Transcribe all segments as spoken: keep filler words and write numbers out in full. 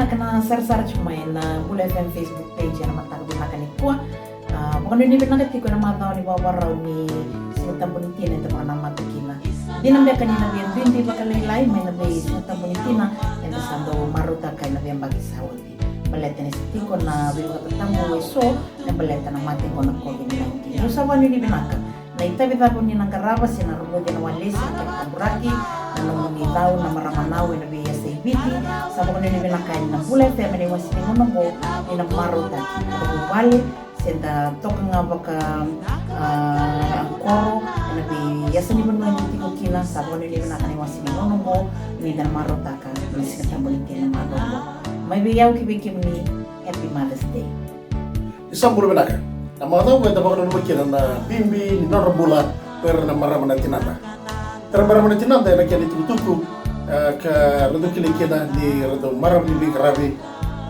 Ka na sarasara tiko mai na Bula F M Facebook page ena mataka vinaka nikua. A, vakanuinui vinaka tiko ena macawa ni vakavakarau ni Siga Tabu ni Tina eda vakanamata kina. Dina beka ni na via bibi vakalailai mai na vei Siga Tabu ni Tina, eda sa dau marautaka ena veiyabaki sa oti. Baleta ni sa tiko na veivakatatabu eso me baleta na mate qo na COVID nineteen. Au sa vakanuinui vinaka na itavi cava ni na qarava se na rogoci ena walesi, na kena kaburaki, na nomuni cau na marama nau ena veiyasa i Viti. Sa vakanuinui vinaka yani na Bula F M ena iwasi ni gauna oqo ni na marautaki vakavuvale se da toka ga vaka, a, koro ena veiyasa ni vanua eda tiko kina. Sa vakanuinui vinaka na iwasi ni gauna oqo ni da na marautaka na Siga Tabu ni Tina ena macawa oqo. Mai vei au ki vei kemuni, Happy Mother's Day. Ni sa bula vinaka. Na macawa oqo eda vakananuma kina na bibi ni nodra bula o ira na marama na tinada. Era marama na tinada ena kena itukutuku, e, ka ra dau kilai kina ni ra dau marama ni veiqaravi,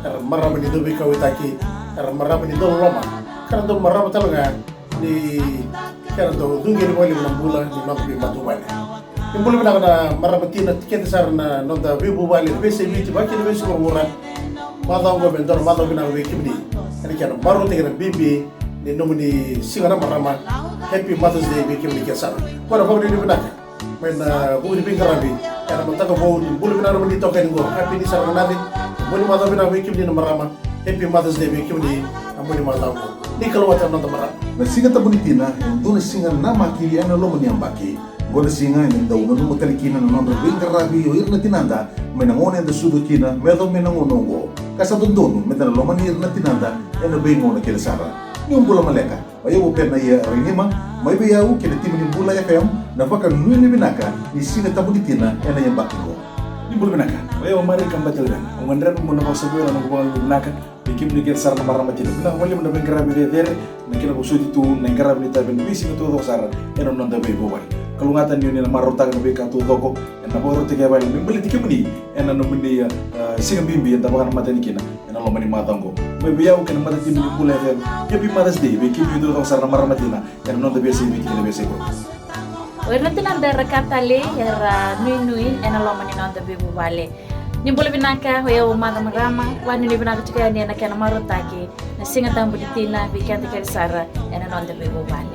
era marama ni dau veikauwaitaki, era marama ni dau loloma, ka ra dau marama tale ga ni kena dau cuqeni vakalevu na bula ni noda veimatavuvale. Ni bula vinaka na marama tina kece sara na noda veivuvale, na veiyasa i Viti, vaka kina veiyasa i vuravura. Macawa oqo me dua na macawa vinaka vei kemuni ena kena marautaki na bibi ni nomuni siga na marama. Happy Mother's Day vei kemuni kece sara. Qo na vakanuinui vinaka mai na vuku ni veiqaravi ena mataka vou ni bula vinaka nomuni toka yani qo. Happy ni sara na naci, boni macawa vinaka vei kemuni na marama. Happy Mother's Day vei kemuni na boni macawa qo. Ni kalougata na noda marama. Na Siga Tabu ni Tina e dua na siga namaki ena loma ni yabaki. Qo na siga eda dau nanuma tale kina na nodra veiqaravi o ira na tinada mai na gauna eda sucu kina me yacova mai na gauna oqo. Ka sa dodonu meda na lomani ira na tinada ena veigauna kece sara. Ni bula maleka. O yau o Penaia Rainima, mai vei au kei na timi ni Bula F M na vakanuinui vinaka ni Siga Tabu ni Tina ena yabaki oqo. Ni bula vinaka. O yau o Marika Batalivena. Au gadreva meu na vakasavuya na noqu vakanuinui vinaka vei kemuni kece sara na marama tina. Vinaka vakalevu na veiqaravi cecere, na kena vosoti tu na iqaravi ni itavi ena veisiga taucoko sara ena noda veivuvale. Kalougata ni oni na marautaka na veika taucoko ena vakarautaki e vale me baleti kemuni ena nomuni, a, siga bibi eda vakanamata yani kina ena loma ni macawa oqo. Mai vei au kei na matatimi ni Bula F M, Happy Mother's Day vei kemuni taucoko sara na marama tina ena noda veiyasa i Viti kei na veiyasa i vuravura. O ira na tinada era ka talei, era nuinui ena loma ni noda veivuvale. Ni bula vinaka, o yau o Maca Marama, vakanuinui vinaka tiko yani ena kena marautaki na Siga Tabu ni Tina vei keda kece sara ena noda veivuvale.